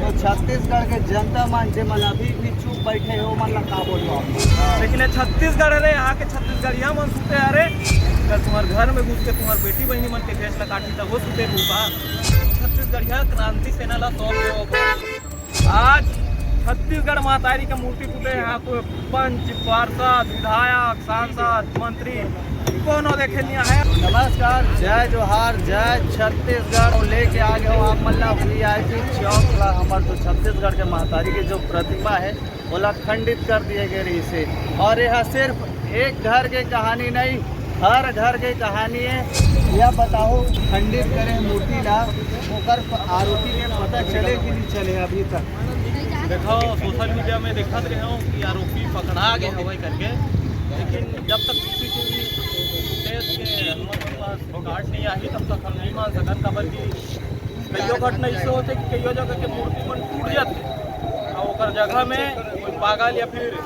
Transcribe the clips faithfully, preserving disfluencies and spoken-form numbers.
तो छत्तीसगढ़ के जनता मन, जे मन अभी भी चुप बैठे हे, वो मन ला का बोलबो आप? लेकिन ये छत्तीसगढ़ हरे, यहाँ के छत्तीसगढ़िया मन सुते हरे। अगर तुम्हार घर में घुस के तुम्हार बेटी बहिनी मन के घेंच ला काटही, तब वो सुते रहू का? छत्तीसगढ़िया क्रांति सेना ला सौंप देवो। आज छत्तीसगढ़ महतारी के मूर्ति टूटे, यहाँ कोई पंच, पार्षद, विधायक, सांसद, मंत्री कोनो देखे नहीं आए। नमस्कार, जय जोहार, जय छत्तीसगढ़। लेके आ गए हो आप मन ला वीआईपी चौक ला। हमर जो छत्तीसगढ़ के महतारी के जो प्रतिमा है, ओला खंडित कर दिए गए रहिसे। और यह सिर्फ एक घर के कहानी नहीं, हर घर के कहानी है। यह बताओ, खंडित करे मूर्ति ला, ओकर प-, आरोपी के पता चले कि नहीं चले अभी तक? देखो, सोशल मीडिया में देखत रहे हो कि आरोपी पकड़ा गए हवे करके, लेकिन जब तक सीसीटीवी फुटेज के हमारे पास रिकॉर्ड नहीं आही, तब तक हम नहीं मान सकन। काबर कि कइयो घटना ऐसे होथे कि कइयो जगह के मूर्ति मन टूट जाथे, और ओकर जगह में कोई पागल या फिर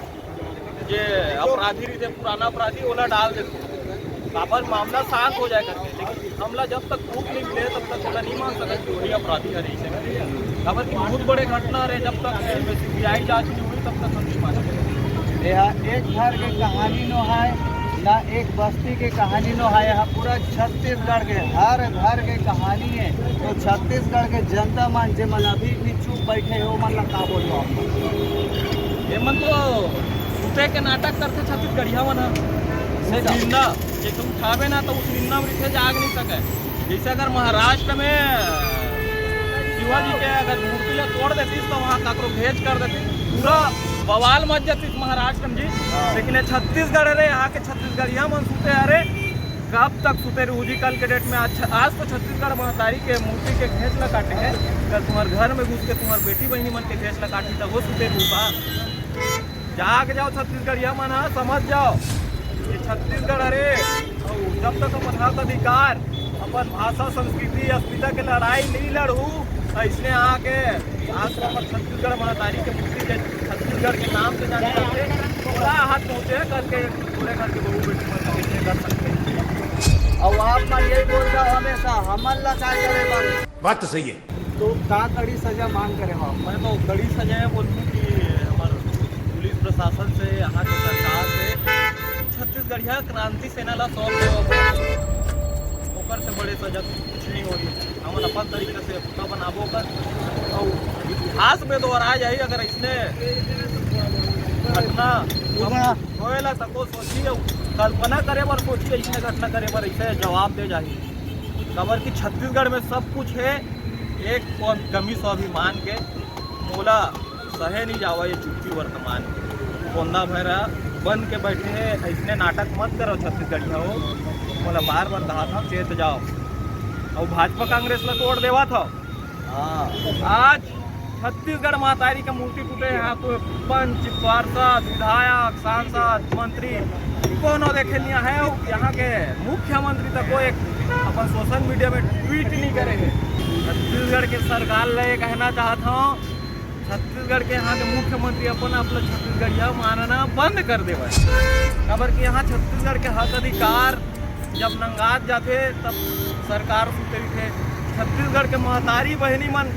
जे अपराधी रहिथे, पुराना अपराधी, ओला डाल देथे, काबर मामला शांत हो जाए करके। लेकिन हमला जब तक प्रूफ नहीं मिले, तब तक ओला नहीं मान सकत कि वही अपराधी हरे, ऐसे करके। काबर कि बहुत बड़े घटना हरे, जब तक सीबीआई जांच नहीं हुई, तब तक हम नहीं मान सकते। यह एक घर के कहानी नो है, ना एक बस्ती के कहानी नो है, यह पूरा छत्तीसगढ़ के हर घर के कहानी है। तो छत्तीसगढ़ के जनता मन, जे मन अभी भी चुप बैठे हे, वो मन ला का बोलबो आप? ये मन तो सुते के नाटक करथे छत्तीसगढ़िया मन ह। सही बात। निंदा, जैसे उठावे ना तो उस निंदा में रिथे जाग नहीं सके। जैसे अगर महाराष्ट्र में शिवाजी के अगर मूर्ति ला तोड़ देतीस तो वहाँ काकरो घेंच कर देतीस, पूरा बवाल मच जातीस महाराष्ट्र में जी। हाँ। लेकिन ये छत्तीसगढ़ हरे, यहाँ के छत्तीसगढ़िया मन सुते हरे। कब तक सुते रहू जी? कल के डेट में आज, आज तो छत्तीसगढ़ महतारी के मूर्ति के घेंच ला काटे हे, कल तुम्हार घर में घुस के तुम्हार बेटी बहिनी मन के घेंच ला काटही, तब वो सुते रहू का? जाग जाओ छत्तीसगढ़िया मन ह, समझ जाओ, ये छत्तीसगढ़ हरे। अउ जब तक अपन हक अधिकार, अपन भाषा, संस्कृति, अस्मिता के लड़ाई नहीं लड़हू, अइसने आके आज तो हमर छत्तीसगढ़ महतारी के मूर्ति, जे छत्तीसगढ़ के नाम से जाने जाथे, ओला हाथ पहुँचे करके पूरे घर के बहू बेटी मन कइसे कर सकते हैं। अउ आप मन यही बोलता हमेशा, हमन ला का करे बर? बात तो सही है। तो का कड़ी सजा मांग करे हो आप? मैं तो कड़ी सजा ये बोलूँ कि हमारे पुलिस प्रशासन से, यहाँ के सरकार से छत्तीसगढ़िया क्रांति सेना ला सौंप दो। ओकर से बड़े सजा कुछ नहीं होही। हमन अपन तरीका से पुतला बनाबो ओकर। अउ इतिहास में दोहराए जाही, अगर इसने घटना होए ला तको सोची, अउ कल्पना करे बर सोची, इसने घटना करे बर इसे जवाब दे जाही। काबर कि छत्तीसगढ़ में सब कुछ है, एक कमी स्वाभिमान के। मोला सहे नहीं जावा ये चुप्पी वर्तमान। कोंदा भैरा बन के बैठे हे, अइसने नाटक मत करो छत्तीसगढ़िया हो। मोला बार बार कहा था, चेत जाओ। अउ भाजपा कांग्रेस ला तोड़ देवा था। हाँ। आज छत्तीसगढ़ महतारी के मूर्ति टूटे, यहाँ कोई पंच, पार्षद, विधायक, सांसद, मंत्री कोनो देखे नहीं आए। यहाँ के मुख्यमंत्री तक कोई एक अपन सोशल मीडिया में ट्वीट नहीं करे हे। छत्तीसगढ़ के सरकार ले कहना चाहत हूँ, छत्तीसगढ़ के यहाँ के मुख्यमंत्री अपन आप ला छत्तीसगढ़िया मानना बंद कर देवय। काबर कि यहाँ छत्तीसगढ़ के हक अधिकार जब नंगात जाथे, तब सरकार सुते रहिथे। छत्तीसगढ़ के महतारी बहिनी मन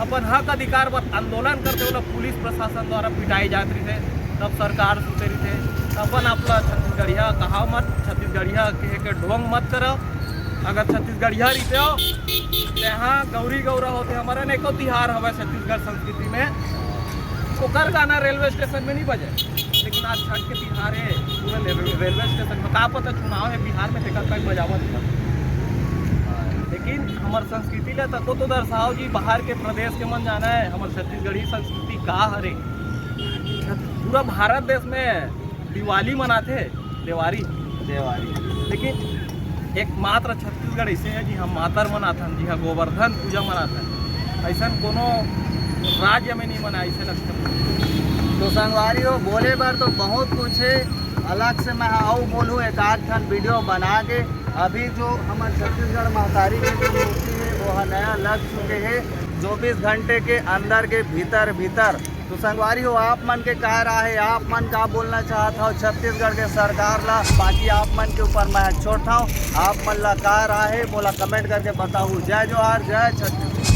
अपन हक अधिकार बर आंदोलन करथे, ओला पुलिस प्रशासन द्वारा पिटाई जात रहिथे, तब सरकार सुते रहिथे। अपन आप ला छत्तीसगढ़िया कहा मत, छत्तीसगढ़िया कहे के ढोंग मत करव। अगर छत्तीसगढ़िया रहिते हो, तो यहाँ गौरी गौरा होथे, हमारा अनेकों तिहार हवय छत्तीसगढ़ संस्कृति में, ओकर गाना रेलवे स्टेशन में नहीं बजे, लेकिन आज छठ के तिहार है, पूरा रेलवे, रेलवे स्टेशन में, का पता चुनाव है बिहार में, तेकर कहीं बजावत है। लेकिन हमार संस्कृति ला तको तो दर्शाओ जी, बाहर के प्रदेश के मन जाना है, हमार छत्तीसगढ़ी संस्कृति का हरे। पूरा भारत देश में दिवाली मनाथे, देवारी। देवारी। लेकिन एकमात्र छत्तीसगढ़ ऐसे है, जिहाँ मातर मनाथन, जिहाँ गोवर्धन पूजा मनाथन, ऐसन कोनो राज्य में नहीं मनाए, ऐसे लगथे। तो संगवारी हो, बोले बर तो बहुत कुछ है, अलग से मैं अउ बोलूँ एक आध ठन वीडियो बना के। अभी जो हमर छत्तीसगढ़ महतारी के जो मूर्ति है, वो ह नया लग चुके है। चौबीस घंटे के अंदर के भीतर भीतर तो संगवारी हो, आप मन के का राय है, आप मन का बोलना चाहत हो छत्तीसगढ़ के सरकार ला, बाकी आप मन के ऊपर मैं छोड़ता हूँ। आप मन ला का राय है, मोला कमेंट करके बताओ। जय जोहार, जय छत्तीसगढ़।